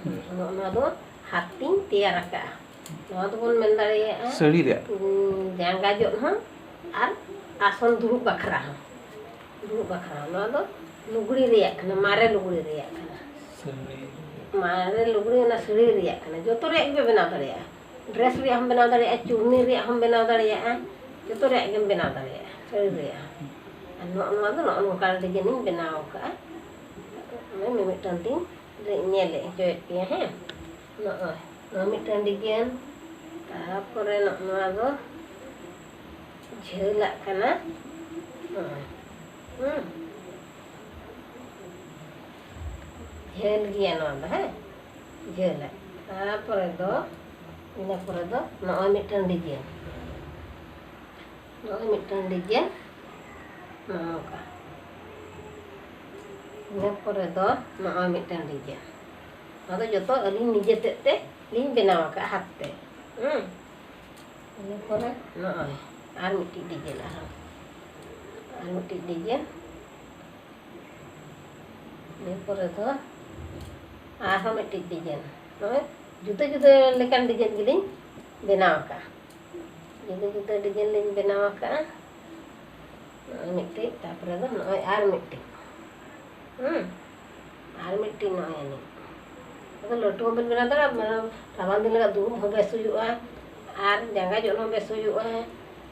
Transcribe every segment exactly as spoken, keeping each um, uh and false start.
ᱱᱚᱜᱼᱚ ᱱᱚᱣᱟ ᱫᱚ ᱦᱟᱛ ᱛᱤᱧ ᱛᱮᱭᱟᱨ ᱟᱠᱟᱫᱼᱟ᱾ ᱱᱚᱣᱟ ᱫᱚᱵᱚᱱ ᱢᱮᱱ ᱫᱟᱲᱮᱭᱟᱜᱼᱟ ᱥᱟᱹᱲᱤ ᱨᱮᱭᱟᱜ᱾ ᱩᱸ, ᱡᱟᱸᱜᱟ ᱡᱚᱜ ᱦᱚᱸ ᱟᱨ ᱟᱥᱚᱱ ᱫᱩᱲᱩᱵ ᱵᱟᱠᱷᱨᱟ ᱦᱚᱸ᱾ ᱫᱩᱲᱩᱵ ᱵᱟᱠᱷᱨᱟ ᱦᱚᱸ᱾ ᱱᱚᱣᱟ ᱫᱚ ᱞᱩᱜᱽᱲᱤ ᱨᱮᱭᱟᱜ ᱠᱟᱱᱟ, ᱢᱟᱨᱮ ᱞᱩᱜᱽᱲᱤ ᱨᱮᱭᱟᱜ ᱠᱟᱱᱟ᱾ ᱥᱟᱹᱲᱤ᱾ ᱢᱟᱨᱮ ᱞᱩᱜᱽᱲᱤ ᱚᱱᱟ ᱥᱟᱹᱲᱤ ᱨᱮᱭᱟᱜ ᱠᱟᱱᱟ᱾ ᱡᱚᱛᱚ ᱨᱮᱭᱟᱜ ᱜᱮᱯᱮ ᱵᱮᱱᱟᱣ ᱫᱟᱲᱮᱭᱟᱜᱼᱟ᱾ ᱰᱨᱮᱥ ᱨᱮᱭᱟᱜ ᱦᱚᱸᱢ ᱵᱮᱱᱟᱣ ᱫᱟᱲᱮᱭᱟᱜᱼᱟ, ᱪᱩᱨᱱᱤ ᱨᱮᱭᱟᱜ ᱦᱚᱸᱢ ᱵᱮᱱᱟᱣ ᱫᱟᱲᱮᱭᱟᱜᱼᱟ, ᱡᱚᱛᱚ ᱨᱮᱭᱟᱜ ᱜᱮᱢ ᱵᱮᱱᱟᱣ ᱫᱟᱲᱮᱭᱟᱜᱼᱟ ᱥᱟᱹᱲᱤ ᱨᱮᱭᱟᱜ ᱦᱚᱸ᱾ ᱟᱨ ᱱᱚᱜᱼᱚ ᱱᱚᱣᱟ ᱫᱚ ᱱᱚᱜᱼᱚ ᱱᱚᱝᱠᱟ ᱰᱤᱡᱟᱭᱤᱱ ᱤᱧ ᱵᱮᱱᱟᱣ ᱟᱠᱟᱫᱼᱟ᱾ ᱢᱤᱢᱤᱫᱴᱟᱝ ᱛᱤᱧ ᱧᱮᱞ ᱦᱚᱪᱚᱭᱮᱫ ᱯᱮᱭᱟ, ᱦᱮᱸ᱾ ᱱᱚᱜᱼᱚᱭ ᱱᱚᱣᱟ ᱢᱤᱫᱴᱟᱝ ᱰᱤᱡᱟᱭᱤᱱ, ᱛᱟᱨᱯᱚᱨᱮ ᱱᱚᱜᱼᱚ ᱱᱚᱣᱟ ᱫᱚ ᱡᱷᱟᱹᱞᱟᱜ ᱠᱟᱱᱟ᱾ ᱱᱚᱜᱼᱚᱭ, ᱦᱩᱸ, ᱡᱷᱟᱹᱞ ᱜᱮᱭᱟ ᱱᱚᱣᱟ ᱫᱚ, ᱦᱮᱸ, ᱡᱷᱟᱹᱞᱟᱜ᱾ ᱛᱟᱨᱯᱚᱨᱮ ᱫᱚ, ᱤᱱᱟᱹ ᱯᱚᱨᱮ ᱫᱚ ᱱᱚᱜᱼᱚᱭ ᱢᱤᱫᱴᱟᱝ ᱰᱤᱡᱟᱭᱤᱱ, ᱱᱚᱜᱼᱚᱭ ᱢᱤᱫᱴᱟᱝ ᱰᱤᱡᱟᱭᱤᱱ, ᱱᱚᱜᱼᱚ ᱱᱚᱝᱠᱟ᱾ ᱤᱱᱟᱹ ᱯᱚᱨᱮ ᱫᱚ ᱱᱚᱜᱼᱚᱭ ᱢᱤᱫᱴᱟᱝ ᱰᱤᱡᱟᱭᱤᱱ᱾ ᱱᱚᱣᱟ ᱫᱚ ᱡᱚᱛᱚ ᱟᱹᱞᱤᱧ ᱱᱤᱡᱮ ᱛᱮᱫ ᱛᱮ ᱞᱤᱧ ᱵᱮᱱᱟᱣ ᱟᱠᱟᱫᱼᱟ, ᱦᱟᱛ ᱛᱮ᱾ ᱦᱩᱸ᱾ ᱤᱱᱟᱹ ᱯᱚᱨᱮ ᱱᱚᱜᱼᱚᱭ ᱟᱨ ᱢᱤᱫᱴᱤᱡ ᱰᱤᱡᱟᱭᱤᱱ, ᱟᱨᱦᱚᱸ ᱟᱨ ᱢᱤᱫᱴᱤᱡ ᱰᱤᱡᱟᱭᱤᱱ᱾ ᱤᱱᱟᱹ ᱯᱚᱨᱮ ᱫᱚ ᱟᱨᱦᱚᱸ ᱢᱤᱫᱴᱤᱡ ᱰᱤᱡᱟᱭᱤᱱ᱾ ᱱᱚᱜᱼᱚᱭ ᱡᱩᱫᱟᱹ ᱡᱩᱫᱟᱹ ᱞᱮᱠᱟᱱ ᱰᱤᱡᱟᱭᱤᱱ ᱜᱮᱞᱤᱧ ᱵᱮᱱᱟᱣ ᱟᱠᱟᱫᱼᱟ᱾ ᱡᱩᱫᱟᱹ ᱡᱩᱫᱟᱹ ᱰᱤᱡᱟᱭᱤᱱ ᱞᱤᱧ ᱵᱮᱱᱟᱣ ᱟᱠᱟᱫᱼᱟ᱾ ᱱᱚᱜᱼᱚᱭ ᱢᱤᱫᱴᱤᱡ, ᱛᱟᱨᱯᱚᱨᱮ ᱫᱚ ᱱᱚᱜᱼᱚᱭ ᱟᱨ ᱢᱤᱫᱴᱤᱡ᱾ ᱦᱩᱸ, ᱟᱨ ᱢᱤᱫᱴᱤᱡ ᱱᱚᱜᱼᱚᱭ ᱟᱹᱱᱤᱡ᱾ ᱟᱫᱚ ᱞᱟᱹᱴᱩ ᱦᱚᱸᱵᱮᱱ ᱵᱮᱱᱟᱣ ᱫᱟᱲᱮᱭᱟᱜᱼᱟ, ᱢᱟᱱᱮ ᱨᱟᱵᱟᱝ ᱫᱤᱱ ᱞᱟᱹᱜᱤᱫ ᱫᱩᱲᱩᱵ ᱦᱚᱸ ᱵᱮᱥ ᱦᱩᱭᱩᱜᱼᱟ, ᱟᱨ ᱡᱟᱸᱜᱟ ᱡᱚᱜ ᱦᱚᱸ ᱵᱮᱥ ᱦᱩᱭᱩᱜᱼᱟ,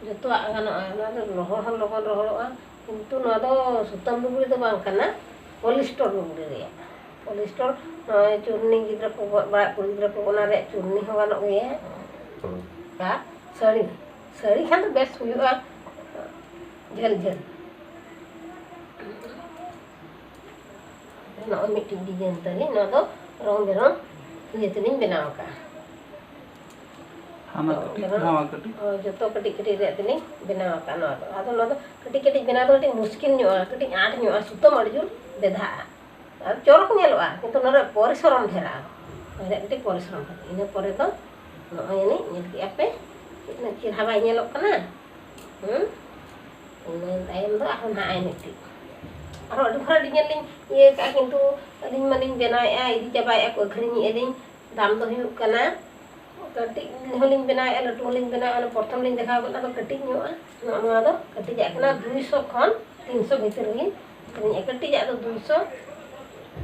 ᱡᱚᱛᱚᱣᱟᱜ ᱜᱟᱱᱚᱜᱼᱟ᱾ ᱱᱚᱣᱟ ᱫᱚ ᱨᱚᱦᱚᱲ ᱦᱚᱸ ᱞᱚᱜᱚᱱ ᱨᱚᱦᱚᱲᱚᱜᱼᱟ, ᱠᱤᱱᱛᱩ ᱱᱚᱣᱟ ᱫᱚ ᱥᱩᱛᱟᱹᱢ ᱞᱩᱜᱽᱲᱤ ᱫᱚ ᱵᱟᱝ ᱠᱟᱱᱟ, ᱯᱚᱞᱤᱥᱴᱚᱨ ᱞᱩᱜᱽᱲᱤ ᱨᱮᱭᱟᱜ᱾ ᱯᱚᱞᱤᱥᱴᱚᱨ, ᱱᱚᱜᱼᱚᱭ ᱪᱩᱨᱱᱤ ᱜᱤᱫᱽᱨᱟᱹ ᱠᱚ ᱜᱚᱜ ᱵᱟᱲᱟᱜ, ᱠᱩᱲᱤ ᱜᱤᱫᱽᱨᱟᱹ ᱠᱚ, ᱚᱱᱟ ᱨᱮᱭᱟᱜ ᱪᱩᱨᱱᱤ ᱦᱚᱸ ᱜᱟᱱᱚᱜ ᱜᱮᱭᱟ᱾ ᱟᱨ ᱥᱟᱹᱲᱤ, ᱥᱟᱹᱲᱤ ᱠᱷᱟᱱ ᱫᱚ ᱵᱮᱥ ᱦᱩᱭᱩᱜᱼᱟ, ᱡᱷᱟᱹᱞ ᱡᱷᱟᱹᱞ᱾ ᱱᱚᱜᱼᱚᱭ ᱢᱤᱫᱴᱤᱡ ᱰᱤᱡᱟᱭᱤᱱ ᱛᱟᱹᱞᱤᱧ, ᱱᱚᱣᱟ ᱫᱚ ᱨᱚᱝ ᱵᱮᱨᱚᱝ ᱤᱭᱟᱹ ᱛᱮᱞᱤᱧ ᱵᱮᱱᱟᱣ ᱟᱠᱟᱫᱼᱟ᱾ ᱦᱟᱱᱟ ᱨᱚᱝ ᱠᱟᱹᱴᱤᱡ, ᱵᱮᱨᱚᱝ, ᱱᱟᱣᱟ ᱠᱟᱹᱴᱤᱡ᱾ ᱦᱳᱭ, ᱡᱚᱛᱚ ᱠᱟᱹᱴᱤᱡ ᱠᱟᱹᱴᱤᱡ ᱨᱮᱭᱟᱜ ᱛᱮᱞᱤᱧ ᱵᱮᱱᱟᱣ ᱟᱠᱟᱫᱼᱟ᱾ ᱱᱚᱣᱟ ᱫᱚ, ᱟᱫᱚ ᱱᱚᱣᱟ ᱫᱚ ᱠᱟᱹᱴᱤᱡ ᱠᱟᱹᱴᱤᱡ ᱵᱮᱱᱟᱣ ᱫᱚ ᱠᱟᱹᱴᱤᱡ ᱢᱩᱥᱠᱤᱞ ᱧᱚᱜᱼᱟ, ᱠᱟᱹᱴᱤᱡ ᱟᱸᱴ ᱧᱚᱜᱼᱟ, ᱥᱩᱛᱟᱹᱢ ᱟᱹᱰᱤ ᱡᱳᱨ ᱵᱮᱫᱷᱟᱜᱼᱟ᱾ ᱟᱨ ᱪᱚᱨᱚᱠ ᱧᱮᱞᱚᱜᱼᱟ, ᱠᱤᱱᱛᱩ ᱱᱚᱰᱮ ᱯᱚᱨᱤᱥᱨᱚᱢ ᱰᱷᱮᱨᱟᱜᱼᱟ᱾ ᱱᱚᱰᱮ ᱠᱟᱹᱴᱤᱡ ᱯᱚᱨᱤᱥᱨᱚᱢ ᱰᱷᱮᱨᱟᱜᱼᱟ᱾ ᱤᱱᱟᱹ ᱯᱚᱨᱮ ᱫᱚ ᱱᱚᱜᱼᱚᱭ ᱟᱹᱱᱤᱡ ᱧᱮᱞ ᱠᱮᱜᱼᱟ ᱯᱮ, ᱛᱤᱱᱟᱹᱜ ᱪᱮᱦᱨᱟ ᱵᱟᱭ ᱧᱮᱞᱚᱜ ᱠᱟᱱᱟ? ᱦᱩᱸ? ᱤᱱᱟᱹ ᱛᱟᱭᱚᱢ ᱫᱚ ᱟᱨᱦᱚᱸ ᱱᱟᱜᱼᱟᱭ ᱢᱤᱫᱴᱤᱡ᱾ ᱟᱨᱦᱚᱸ ᱟᱹᱰᱤ ᱵᱷᱚᱨᱟ design ᱞᱤᱧ ᱤᱭᱟᱹ ᱠᱟᱜᱼᱟ, ᱠᱤᱱᱛᱩ ᱟᱹᱞᱤᱧ ᱢᱟᱞᱤᱧ ᱵᱮᱱᱟᱣᱮᱫᱼᱟ, ᱤᱫᱤ ᱪᱟᱵᱟᱭᱮᱫᱼᱟ ᱠᱚ, ᱟᱹᱠᱷᱨᱤᱧᱮᱫᱼᱟ ᱞᱤᱧ᱾ ᱫᱟᱢ ᱫᱚ ᱦᱩᱭᱩᱜ ᱠᱟᱱᱟ, ᱠᱟᱹᱴᱤᱡ ᱦᱚᱸᱞᱤᱧ ᱵᱮᱱᱟᱣᱮᱫᱼᱟ, ᱞᱟᱹᱴᱩ ᱦᱚᱸᱞᱤᱧ ᱵᱮᱱᱟᱣᱮᱫᱼᱟ᱾ ᱚᱱᱟ ᱯᱨᱚᱛᱷᱚᱢ ᱞᱤᱧ ᱫᱮᱠᱷᱟᱣ ᱠᱮᱫ ᱚᱱᱟ ᱫᱚ ᱠᱟᱹᱴᱤᱡ ᱧᱚᱜᱼᱟ, ᱱᱚᱜᱼᱚ ᱱᱚᱣᱟ ᱫᱚ ᱠᱟᱹᱴᱤᱡᱟᱜ ᱠᱟᱱᱟ, ᱫᱩᱭᱥᱚ ᱠᱷᱚᱱ ᱛᱤᱱᱥᱚ ᱵᱷᱤᱛᱤᱨ ᱨᱮᱞᱤᱧ ᱟᱹᱠᱷᱨᱤᱧᱮᱫᱼᱟ᱾ ᱠᱟᱹᱴᱤᱡᱟᱜ ᱫᱚ ᱫᱩᱭᱥᱚ,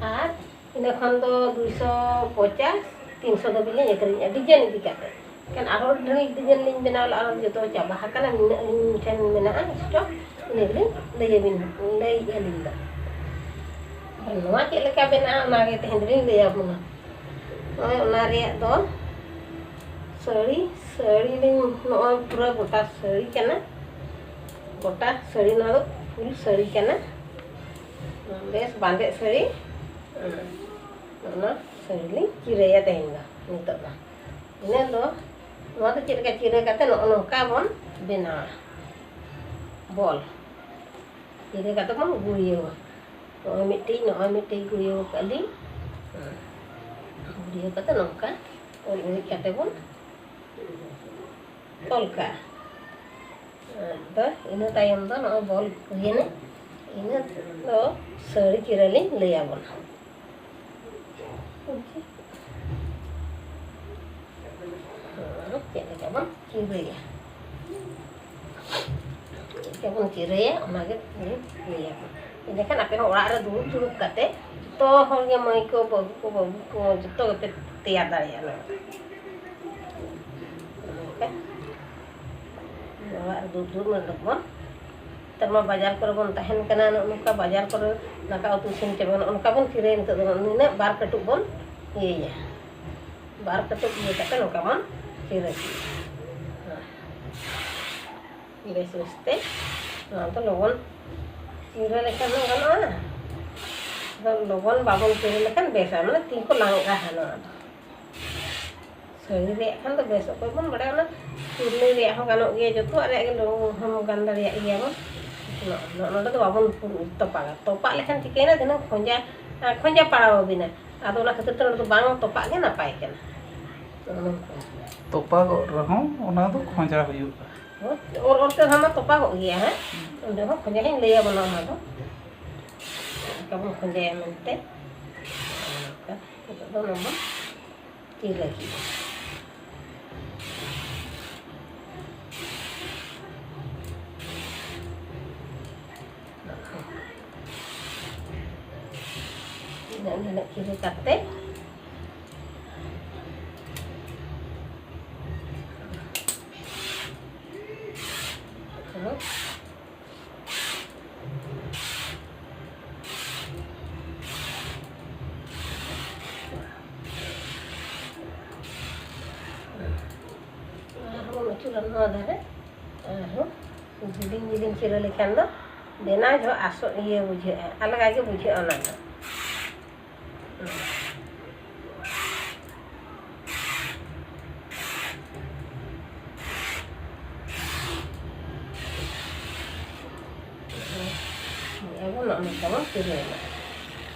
ᱟᱨ ᱤᱱᱟᱹ ᱠᱷᱚᱱ ᱫᱚ ᱫᱩᱭᱥᱚ ᱯᱚᱧᱪᱟᱥ, ᱛᱤᱱᱥᱚ ᱫᱷᱟᱹᱵᱤᱡ ᱞᱤᱧ ᱟᱹᱠᱷᱨᱤᱧᱮᱫᱼᱟ, design ᱤᱫᱤ ᱠᱟᱛᱮ᱾ ᱮᱱᱠᱷᱟᱱ ᱟᱨᱦᱚᱸ ᱰᱷᱮᱨ design ᱞᱤᱧ ᱵᱮᱱᱟᱣ ᱞᱮᱫᱼᱟ, ᱟᱨᱦᱚᱸ ᱡᱚᱛᱚ ᱪᱟᱵᱟ ᱟᱠᱟᱱᱟ, ᱱᱤᱱᱟᱹᱜ ᱟᱹᱞᱤᱧ ᱴᱷᱮᱱ ᱢᱮᱱᱟᱜᱼᱟ stock, ᱤᱱᱟᱹ ᱜᱮᱞᱤᱧ ᱞᱟᱹᱭᱟᱵᱤᱱ, ᱞᱟᱹᱭᱮᱫᱼᱟ ᱞᱤᱧ ᱫᱚ᱾ ᱟᱨ ᱱᱚᱣᱟ ᱪᱮᱫ ᱞᱮᱠᱟ ᱵᱮᱱᱟᱜᱼᱟ, ᱚᱱᱟᱜᱮ ᱛᱮᱦᱮᱧ ᱫᱚᱞᱤᱧ ᱞᱟᱹᱭᱟᱵᱚᱱᱟ᱾ ᱱᱚᱜᱼᱚᱭ ᱚᱱᱟ ᱨᱮᱭᱟᱜ ᱫᱚ ᱥᱟᱹᱲᱤ, ᱥᱟᱹᱲᱤ ᱞᱤᱧ, ᱱᱚᱜᱼᱚᱭ ᱯᱩᱨᱟᱹ ᱜᱚᱴᱟ ᱥᱟᱹᱲᱤ ᱠᱟᱱᱟ, ᱜᱚᱴᱟ ᱥᱟᱹᱲᱤ, ᱱᱚᱣᱟ ᱫᱚ full ᱥᱟᱹᱲᱤ ᱠᱟᱱᱟ, ᱵᱮᱥ ᱵᱟᱸᱫᱮᱜ ᱥᱟᱹᱲᱤ᱾ ᱚᱱᱟ ᱥᱟᱹᱲᱤ ᱞᱤᱧ ᱪᱤᱨᱟᱹᱭᱟ ᱛᱮᱦᱮᱧ ᱫᱚ, ᱱᱤᱛᱚᱜ ᱫᱚ᱾ ᱤᱱᱟᱹ ᱫᱚ ᱱᱚᱣᱟ ᱫᱚ ᱪᱮᱫ ᱞᱮᱠᱟ ᱪᱤᱨᱟᱹ ᱠᱟᱛᱮ ᱱᱚᱜᱼᱚ ᱱᱚᱝᱠᱟ ᱵᱚᱱ ᱵᱮᱱᱟᱣᱟ, ᱵᱚᱞ᱾ ᱪᱤᱨᱟᱹ ᱠᱟᱛᱮ ᱵᱚᱱ ᱜᱩᱲᱭᱟᱹᱣᱟ᱾ ᱱᱚᱜᱼᱚᱭ ᱢᱤᱫᱴᱤᱡ, ᱱᱚᱜᱼᱚᱭ ᱢᱤᱫᱴᱤᱡ ᱜᱩᱲᱭᱟᱹᱣ ᱠᱟᱜ ᱞᱤᱧ᱾ ᱦᱮᱸ᱾ ᱜᱩᱲᱭᱟᱹᱣ ᱠᱟᱛᱮ ᱱᱚᱝᱠᱟ ᱩᱞ ᱩᱨᱤᱡ ᱠᱟᱛᱮ ᱵᱚᱱ ᱛᱚᱞ ᱠᱟᱜᱼᱟ᱾ ᱟᱫᱚ ᱤᱱᱟᱹ ᱛᱟᱭᱚᱢ ᱫᱚ ᱱᱚᱜᱼᱚᱭ ᱵᱚᱞ ᱦᱩᱭᱮᱱᱟ, ᱤᱱᱟᱹ ᱫᱚ ᱥᱟᱹᱲᱤ ᱪᱤᱨᱟᱹ ᱞᱤᱧ ᱞᱟᱹᱭ ᱟᱵᱚᱱᱟ᱾ ᱪᱮᱫ ᱞᱮᱠᱟ ᱵᱚᱱ ᱪᱤᱨᱟᱹᱭᱟ, ᱪᱮᱫ ᱞᱮᱠᱟ ᱵᱚᱱ ᱪᱤᱨᱟᱹᱭᱟ, ᱚᱱᱟᱜᱮ ᱞᱤᱧ ᱞᱟᱹᱭ ᱟᱵᱚᱱᱟ᱾ ᱮᱸᱰᱮᱠᱷᱟᱱ ᱟᱯᱮ ᱦᱚᱸ ᱚᱲᱟᱜ ᱨᱮ ᱫᱩᱲᱩᱵ ᱫᱩᱲᱩᱵ ᱠᱟᱛᱮ ᱡᱚᱛᱚ ᱦᱚᱲ ᱜᱮ, ᱢᱟᱹᱭ ᱠᱚ, ᱵᱟᱹᱵᱩ ᱠᱚ, ᱵᱟᱹᱵᱩ ᱠᱚ, ᱡᱚᱛᱚ ᱜᱮᱯᱮ ᱛᱮᱭᱟᱨ ᱫᱟᱲᱮᱭᱟᱜᱼᱟ ᱱᱚᱣᱟ᱾ ᱱᱚᱝᱠᱟ ᱚᱲᱟᱜ ᱨᱮ ᱫᱩᱲᱩᱵ ᱫᱩᱲᱩᱵ ᱱᱚᱰᱮ ᱵᱚᱱ, ᱱᱮᱛᱟᱨ ᱢᱟ ᱵᱟᱡᱟᱨ ᱠᱚᱨᱮ ᱵᱚᱱ ᱛᱟᱦᱮᱱ ᱠᱟᱱᱟ, ᱱᱚᱜᱼᱚ ᱱᱚᱝᱠᱟ ᱵᱟᱡᱟᱨ ᱠᱚᱨᱮ ᱫᱟᱠᱟ ᱩᱛᱩ ᱤᱥᱤᱱ ᱪᱟᱵᱟ, ᱱᱚᱜᱼᱚ ᱱᱚᱝᱠᱟ ᱵᱚᱱ ᱪᱤᱨᱟᱹᱭᱟ᱾ ᱱᱤᱛᱚᱜ ᱫᱚ ᱱᱤᱱᱟᱹᱜ ᱵᱟᱨ ᱠᱟᱹᱴᱩᱵ ᱵᱚᱱ ᱤᱭᱟᱹᱭᱟ, ᱵᱟᱨ ᱠᱟᱹᱴᱩᱵ ᱤᱭᱟᱹ ᱠᱟᱛᱮ ᱱᱚᱝᱠᱟ ᱵᱚᱱ ᱪᱤᱨᱟᱹ ᱠᱮᱫᱟ᱾ ᱵᱮᱥ ᱵᱮᱥᱛᱮ ᱱᱚᱣᱟ ᱫᱚ ᱞᱚᱜᱚᱱ ᱪᱤᱨᱟᱹ ᱞᱮᱠᱷᱟᱱ ᱦᱚᱸ ᱜᱟᱱᱚᱜᱼᱟ, ᱟᱫᱚ ᱞᱚᱜᱚᱱ ᱵᱟᱵᱚᱱ ᱪᱤᱨᱟᱹ ᱞᱮᱠᱷᱟᱱ ᱵᱮᱥᱟ, ᱢᱟᱱᱮ ᱛᱤ ᱠᱚ ᱞᱟᱸᱜᱟᱜᱼᱟ ᱱᱚᱣᱟ ᱫᱚ᱾ ᱥᱟᱹᱲᱤ ᱨᱮᱭᱟᱜ ᱠᱷᱟᱱ ᱫᱚ ᱵᱮᱥ ᱚᱠᱚᱡ ᱵᱚᱱ ᱵᱟᱲᱟᱭᱟ, ᱚᱱᱟ ᱥᱩᱨᱱᱤ ᱨᱮᱭᱟᱜ ᱦᱚᱸ ᱜᱟᱱᱚᱜ ᱜᱮᱭᱟ, ᱡᱚᱛᱚᱣᱟᱜ ᱨᱮᱭᱟᱜ ᱜᱮ ᱞᱩ ᱦᱚᱸ ᱜᱟᱱ ᱫᱟᱲᱮᱭᱟᱜ ᱜᱮᱭᱟ ᱵᱚᱱ᱾ ᱱᱚ-, ᱱᱚ-, ᱱᱚᱰᱮ ᱫᱚ ᱵᱟᱵᱚᱱ ᱯᱩ-, ᱛᱚᱯᱟᱜᱟ, ᱛᱚᱯᱟᱜ ᱞᱮᱠᱷᱟᱱ ᱪᱤᱠᱟᱹᱭᱮᱱᱟ, ᱫᱷᱤᱱᱟᱹᱝ ᱠᱷᱚᱸᱡᱟ, ᱟᱨ ᱠᱷᱚᱸᱡᱟ ᱯᱟᱲᱟᱣ ᱟᱹᱵᱤᱱᱟ, ᱟᱫᱚ ᱚᱱᱟ ᱠᱷᱟᱹᱛᱤᱨ ᱛᱮ ᱱᱚᱰᱮ ᱫᱚ ᱵᱟᱝ ᱛᱚᱯᱟᱜ ᱜᱮ ᱱᱟᱯᱟᱭ ᱠᱟᱱᱟ᱾ ᱱᱚᱜᱼᱚ ᱱᱚᱝᱠᱟ᱾ ᱛᱚᱯᱟᱜᱚᱜ ᱨᱮᱦᱚᱸ ᱚᱱᱟ ᱫᱚ ᱠᱷᱚᱸᱡᱟ ᱦᱩᱭᱩᱜᱼᱟ᱾ ᱚᱨ ᱚᱨ ᱛᱮ ᱦᱚᱸ ᱢᱟ ᱛᱚᱯᱟᱜᱚᱜ ᱜᱮᱭᱟ, ᱦᱮᱸ, ᱚᱸᱰᱮ ᱦᱚᱸ ᱠᱷᱚᱸᱡᱟ ᱦᱚᱸᱧ ᱞᱟᱹᱭ ᱟᱵᱚᱱᱟ ᱚᱱᱟ ᱫᱚ᱾ ᱵᱚᱱ ᱠᱷᱚᱸᱡᱟᱭᱟ ᱢᱮᱱᱛᱮ᱾ ᱱᱚᱝᱠᱟ ᱱᱤᱛᱚᱜ ᱫᱚ ᱱᱚᱣᱟ ᱵᱚᱱ ᱪᱤᱨᱟᱹ ᱠᱮᱫᱟ᱾ ᱤᱱᱟᱹᱜ ᱜᱷᱟᱹᱱᱤᱡ ᱪᱤᱨᱟᱹ ᱠᱟᱛᱮ, ᱟᱨᱦᱚᱸ ᱵᱚᱱ ᱟᱹᱪᱩᱨᱟ ᱱᱚᱣᱟ ᱫᱷᱟᱨᱮ, ᱟᱨᱦᱚᱸ ᱡᱤᱞᱤᱧ ᱡᱤᱞᱤᱧ ᱪᱤᱨᱟᱹ ᱞᱮᱠᱷᱟᱱ ᱫᱚ ᱵᱮᱱᱟᱣ ᱡᱚᱦᱚᱜ ᱟᱥᱚᱜ ᱤᱭᱟᱹ ᱵᱩᱡᱷᱟᱹᱜᱼᱟ, ᱟᱞᱜᱟ ᱜᱮ ᱵᱩᱡᱷᱟᱹᱜᱼᱟ ᱚᱱᱟ ᱫᱚ᱾ ᱟᱵᱚ ᱱᱚᱜᱼᱚ ᱱᱚᱝᱠᱟ ᱵᱚᱱ ᱪᱤᱨᱟᱹᱭᱟ᱾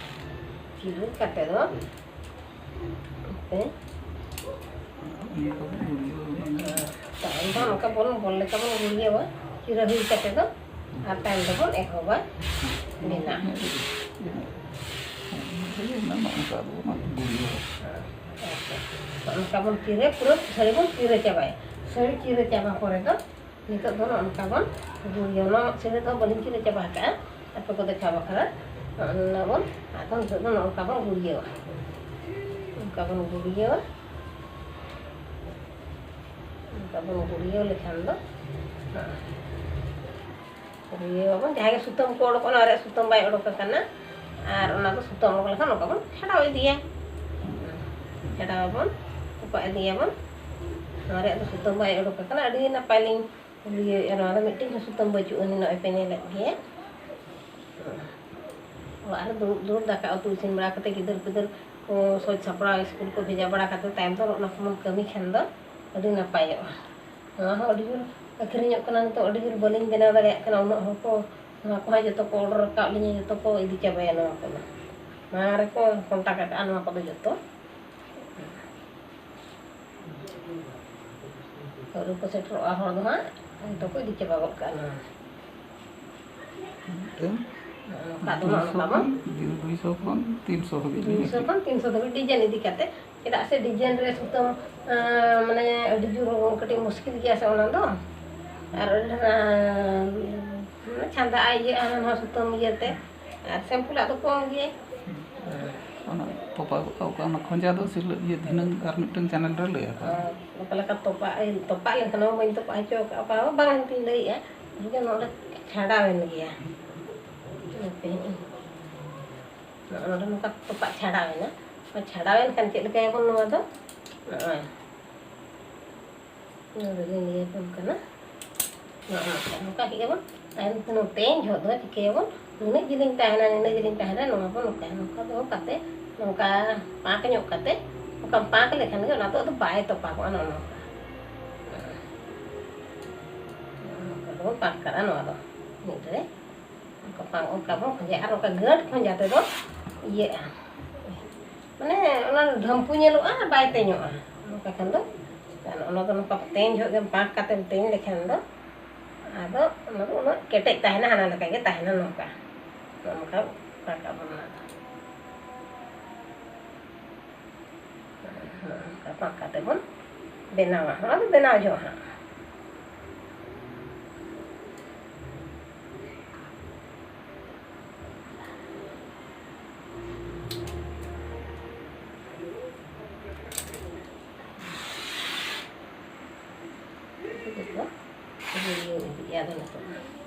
ᱪᱤᱨᱟᱹ ᱠᱟᱛᱮ ᱫᱚ ᱛᱟᱭᱚᱢ ᱫᱚ ᱱᱚᱝᱠᱟ ᱵᱚᱱ ᱵᱚᱞ ᱞᱮᱠᱟ ᱵᱚᱱ ᱜᱩᱲᱤᱭᱟᱹᱣᱟ, ᱪᱤᱨᱟᱹ ᱦᱩᱭ ᱠᱟᱛᱮ ᱫᱚ, ᱟᱨ ᱛᱟᱭᱚᱢ ᱫᱚᱵᱚᱱ ᱮᱦᱚᱵᱟ ᱵᱮᱱᱟᱣ᱾ ᱱᱚᱝᱠᱟ ᱵᱚᱱ ᱪᱤᱨᱟᱹ, ᱯᱩᱨᱟᱹ ᱥᱟᱹᱲᱤ ᱵᱚᱱ ᱪᱤᱨᱟᱹ ᱪᱟᱵᱟᱭᱟ᱾ ᱥᱟᱹᱲᱤ ᱪᱤᱨᱟᱹ ᱪᱟᱵᱟ ᱯᱚᱨᱮ ᱫᱚ ᱱᱤᱛᱚᱜ ᱫᱚ ᱱᱚᱜᱼᱚ ᱱᱚᱝᱠᱟ ᱵᱚᱱ ᱜᱩᱲᱤᱭᱟᱹᱣᱟ᱾ ᱱᱚᱣᱟ ᱥᱤᱨᱟᱹ ᱫᱚ ᱵᱟᱹᱞᱤᱧ ᱪᱤᱨᱟᱹ ᱪᱟᱵᱟ ᱟᱠᱟᱫᱼᱟ, ᱟᱯᱮ ᱠᱚ ᱫᱮᱠᱷᱟᱣ ᱵᱟᱠᱷᱨᱟ᱾ ᱱᱚᱜᱼᱚ ᱱᱚᱣᱟ ᱵᱚᱱ, ᱟᱫᱚ ᱱᱤᱛᱚᱜ ᱫᱚ ᱱᱚᱜᱼᱚ ᱱᱚᱝᱠᱟ ᱵᱚᱱ ᱜᱩᱲᱤᱭᱟᱹᱣᱟ᱾ ᱱᱚᱝᱠᱟ ᱵᱚᱱ ᱜᱩᱲᱤᱭᱟᱹᱣᱟ᱾ ᱱᱚᱝᱠᱟ ᱵᱚᱱ ᱜᱩᱲᱤᱭᱟᱹᱣ ᱞᱮᱠᱷᱟᱱ ᱫᱚ, ᱜᱩᱲᱤᱭᱟᱹᱣ ᱟᱵᱚᱱ᱾ ᱡᱟᱦᱟᱸ ᱜᱮ ᱥᱩᱛᱟᱹᱢ ᱠᱚ ᱚᱰᱚᱠᱚᱜᱼᱟ, ᱚᱱᱟ ᱨᱮᱭᱟᱜ ᱥᱩᱛᱟᱹᱢ ᱵᱟᱭ ᱚᱰᱚᱠ ᱟᱠᱟᱱᱟ, ᱟᱨ ᱚᱱᱟ ᱫᱚ ᱥᱩᱛᱟᱹᱢ ᱚᱰᱚᱠ ᱞᱮᱠᱷᱟᱱ ᱱᱚᱝᱠᱟ ᱵᱚᱱ ᱪᱷᱟᱰᱟᱣ ᱤᱫᱤᱭᱟ᱾ ᱪᱷᱟᱰᱟᱣ ᱟᱵᱚᱱ, ᱛᱚᱯᱟᱜ ᱤᱫᱤᱭᱟᱵᱚᱱ᱾ ᱱᱚᱣᱟ ᱨᱮᱭᱟᱜ ᱫᱚ ᱥᱩᱛᱟᱹᱢ ᱵᱟᱭ ᱚᱰᱚᱠ ᱟᱠᱟᱱᱟ, ᱟᱹᱰᱤ ᱱᱟᱯᱟᱭ ᱞᱤᱧ ᱤᱭᱟᱹᱭᱮᱫᱼᱟ᱾ ᱱᱚᱣᱟ ᱫᱚ ᱢᱤᱫᱴᱮᱱ ᱦᱚᱸ ᱥᱩᱛᱟᱹᱢ ᱵᱟᱹᱪᱩᱜ ᱟᱹᱱᱤᱡ, ᱱᱚᱜᱼᱚᱭ ᱯᱮ ᱧᱮᱞᱮᱫ ᱜᱮᱭᱟ᱾ ᱚᱲᱟᱜ ᱨᱮ ᱫᱩᱲᱩᱵ ᱫᱩᱲᱩᱵ ᱫᱟᱠᱟ ᱩᱛᱩ ᱤᱥᱤᱱ ᱵᱟᱲᱟ ᱠᱟᱛᱮ, ᱜᱤᱫᱟᱹᱨ ᱯᱤᱫᱟᱹᱨ ᱠᱚ ᱥᱚᱡᱽ ᱥᱟᱯᱲᱟᱣ, ᱥᱠᱩᱞ ᱠᱚ ᱵᱷᱮᱡᱟ ᱵᱟᱲᱟ ᱠᱟᱛᱮ, ᱛᱟᱭᱚᱢ ᱫᱚ ᱚᱱᱟ ᱠᱚᱵᱚᱱ ᱠᱟᱹᱢᱤ ᱠᱷᱟᱱ ᱫᱚ ᱟᱹᱰᱤ ᱱᱟᱯᱟᱭᱚᱜᱼᱟ᱾ ᱱᱚᱣᱟ ᱦᱚᱸ ᱟᱹᱰᱤ ᱡᱳᱨ ᱟᱹᱠᱷᱨᱤᱧᱚᱜ ᱠᱟᱱᱟ ᱱᱤᱛᱚᱜ, ᱟᱹᱰᱤ ᱡᱳᱨ ᱵᱟᱹᱞᱤᱧ ᱵᱮᱱᱟᱣ ᱫᱟᱲᱮᱭᱟᱜ ᱠᱟᱱᱟ᱾ ᱩᱱᱟᱹᱜ ᱦᱚᱲ ᱠᱚ, ᱱᱚᱣᱟ ᱠᱚᱦᱚᱸ ᱡᱚᱛᱚ ᱠᱚ ᱚᱰᱟᱨ ᱟᱠᱟᱫ ᱞᱤᱧᱟ, ᱡᱚᱛᱚ ᱠᱚ ᱤᱫᱤ ᱪᱟᱵᱟᱭᱟ ᱱᱚᱣᱟ ᱠᱚᱫᱚ᱾ ᱢᱟᱲᱟᱝ ᱨᱮᱠᱚ ᱠᱚᱱᱴᱟᱠᱴ ᱟᱠᱟᱫᱼᱟ ᱱᱚᱣᱟ ᱠᱚᱫᱚ ᱡᱚᱛᱚ᱾ ᱟᱹᱣᱨᱤ ᱠᱚ ᱥᱮᱴᱮᱨᱚᱜᱼᱟ ᱦᱚᱲ ᱫᱚ ᱦᱟᱸᱜ, ᱡᱚᱛᱚ ᱠᱚ ᱤᱫᱤ ᱪᱟᱵᱟ ᱜᱚᱫ ᱠᱟᱜᱼᱟ ᱱᱚᱣᱟ᱾ ᱢᱤᱫᱴᱟᱝ ᱱᱚᱝᱠᱟ ᱫᱚ ᱱᱚᱜᱼᱚ ᱱᱚᱝᱠᱟ ᱵᱚᱱ ᱫᱩᱭᱥᱚ ᱠᱷᱚᱱ ᱛᱤᱱᱥᱚ ᱦᱟᱹᱵᱤᱡ ᱫᱩᱭᱥᱚ ᱠᱷᱚᱱ ᱛᱤᱱᱥᱚ ᱫᱷᱟᱹᱵᱤᱡ ᱰᱤᱡᱟᱭᱤᱱ ᱤᱫᱤ ᱠᱟᱛᱮ᱾ ᱪᱮᱫᱟᱜ ᱥᱮ ᱰᱤᱡᱟᱭᱤᱱ ᱨᱮ ᱥᱩᱛᱟᱹᱢ, ᱟᱸ, ᱢᱟᱱᱮ ᱟᱹᱰᱤ ᱡᱳᱨ ᱠᱟᱹᱴᱤᱡ ᱢᱩᱥᱠᱤᱞ ᱜᱮᱭᱟ ᱥᱮ ᱚᱱᱟ ᱫᱚ᱾ ᱟᱨ ᱟᱹᱰᱤ ᱰᱷᱮᱨ, ᱟᱸ, ᱢᱟᱱᱮ ᱪᱷᱟᱸᱫᱟᱜᱼᱟ, ᱤᱭᱟᱹᱜᱼᱟ, ᱱᱚᱣᱟ ᱥᱩᱛᱟᱹᱢ ᱤᱭᱟᱹᱛᱮ᱾ ᱟᱨ ᱥᱤᱢᱯᱤᱞᱟᱜ ᱫᱚ ᱠᱚᱢ ᱜᱮ᱾ ᱚᱱᱟ ᱛᱚᱯᱟ ᱜᱚᱫ ᱠᱟᱜᱼᱟ, ᱚᱱᱟ ᱠᱷᱚᱸᱡᱟ ᱫᱚ ᱥᱤᱞᱟᱹ-, ᱤᱭᱟᱹ, ᱫᱷᱤᱱᱟᱹᱝ ᱟᱨ ᱢᱤᱫᱴᱟᱝ ᱪᱮᱱᱮᱞ ᱨᱮ ᱞᱟᱹᱭ ᱟᱠᱚ᱾ ᱟᱨ ᱚᱠᱟ ᱞᱮᱠᱟ ᱛᱚᱯᱟᱜ, ᱛᱚᱯᱟᱜ ᱞᱮᱱᱠᱷᱟᱱ ᱦᱚᱸ ᱵᱟᱹᱧ ᱛᱚᱯᱟᱜ ᱦᱚᱪᱚ ᱟᱠᱟᱫᱼᱟ, ᱚᱠᱟ ᱦᱚᱸ ᱵᱟᱝ ᱦᱟᱱᱛᱮᱧ ᱞᱟᱹᱭᱮᱫᱼᱟ, ᱤᱧ ᱫᱚ ᱱᱚᱰᱮ ᱪᱷᱟᱰᱟᱣᱮᱱ ᱜᱮᱭᱟ᱾ ᱦᱟᱯᱮ, ᱱᱚᱜᱼᱚ ᱱᱚᱰᱮ ᱱᱚᱝᱠᱟ ᱛᱚᱯᱟᱜ ᱪᱷᱟᱰᱟᱣᱮᱱᱟ᱾ ᱪᱷᱟᱰᱟᱣᱮᱱ ᱠᱷᱟᱱ ᱪᱮᱫ ᱞᱮᱠᱟᱭᱟᱵᱚᱱ ᱱᱚᱣᱟ ᱫᱚ? ᱱᱚᱜᱼᱚᱭ᱾ ᱱᱚᱰᱮ ᱞᱤᱧ ᱞᱟᱹᱭ ᱟᱵᱚᱱ ᱠᱟᱱᱟ᱾ ᱱᱚᱜᱼᱚ ᱱᱚᱝᱠᱟ, ᱱᱚᱝᱠᱟ ᱠᱮᱫ ᱜᱮᱵᱚᱱ᱾ ᱛᱟᱭᱚᱢ ᱛᱮ ᱱᱚᱛᱮᱧ ᱡᱷᱚᱜ ᱫᱚ ᱪᱤᱠᱟᱹᱭᱟᱵᱚᱱ? ᱱᱩᱱᱟᱹᱜ ᱡᱤᱞᱤᱧ ᱛᱟᱦᱮᱱᱟ, ᱱᱩᱱᱟᱹᱜ ᱡᱤᱞᱤᱧ ᱛᱟᱦᱮᱱᱟ, ᱱᱚᱣᱟ ᱵᱚᱱ ᱱᱚᱝᱠᱟᱭᱟ᱾ ᱱᱚᱝᱠᱟ ᱫᱚᱦᱚ ᱠᱟᱛᱮ, ᱱᱚᱝᱠᱟ ᱯᱟᱸᱠ ᱧᱚᱜ ᱠᱟᱛᱮ, ᱱᱚᱝᱠᱟᱢ ᱯᱟᱸᱠ ᱞᱮᱠᱷᱟᱱ ᱜᱮ ᱚᱱᱟ ᱫᱚ ᱟᱫᱚ ᱵᱟᱭ ᱛᱚᱯᱟᱜᱚᱜᱼᱟ᱾ ᱱᱚᱜᱼᱚ ᱱᱚᱝᱠᱟ, ᱱᱚᱜᱼᱚ ᱱᱚᱝᱠᱟ ᱫᱚᱵᱚᱱ ᱯᱟᱸᱠ ᱠᱟᱜᱼᱟ ᱱᱚᱣᱟ ᱫᱚ ᱢᱤᱫ ᱨᱮ᱾ ᱚᱱᱠᱟ ᱯᱟᱸᱠ, ᱚᱱᱠᱟ ᱵᱚᱱ ᱠᱷᱚᱸᱡᱟᱭᱟ᱾ ᱟᱨ ᱚᱱᱠᱟ ᱜᱟᱹᱴ ᱠᱷᱚᱸᱡᱟ ᱛᱮᱫᱚ ᱤᱭᱟᱹᱜᱼᱟ, ᱢᱟᱱᱮ ᱚᱱᱟ ᱰᱷᱟᱹᱢᱯᱩ ᱧᱮᱞᱚᱜᱼᱟ, ᱵᱟᱭ ᱛᱮᱧᱚᱜᱼᱟ᱾ ᱚᱱᱠᱟ ᱠᱷᱟᱱ ᱫᱚ ᱚᱱᱟ ᱫᱚ ᱱᱚᱝᱠᱟ ᱛᱮᱧ ᱡᱚᱦᱚᱜ ᱜᱮᱢ ᱯᱟᱸᱠ ᱠᱟᱛᱮᱢ ᱛᱮᱧ ᱞᱮᱠᱷᱟᱱ ᱫᱚ, ᱟᱫᱚ ᱚᱱᱟ ᱫᱚ ᱩᱱᱟᱹᱜ ᱠᱮᱴᱮᱡ ᱛᱟᱦᱮᱱᱟ, ᱦᱟᱱᱟ ᱞᱮᱠᱟ ᱜᱮ ᱛᱟᱦᱮᱱᱟ᱾ ᱱᱚᱝᱠᱟ, ᱱᱚᱜᱼᱚ ᱱᱚᱝᱠᱟ ᱯᱟᱸᱠ ᱟᱵᱚᱱ ᱚᱱᱟ ᱫᱚ᱾ ᱱᱚᱝᱠᱟ ᱯᱟᱸᱠ ᱠᱟᱛᱮ ᱵᱚᱱ ᱵᱮᱱᱟᱣᱟ᱾ ᱚᱱᱟ ᱫᱚ ᱵᱮᱱᱟᱣ ᱡᱚᱦᱚᱜ ᱦᱟᱸᱜ᱾ ᱡᱚᱛᱚ ᱤᱭᱟᱹ ᱤᱫᱤᱜᱼᱟ ᱟᱫᱚ ᱱᱤᱛᱚᱜ ᱫᱚ᱾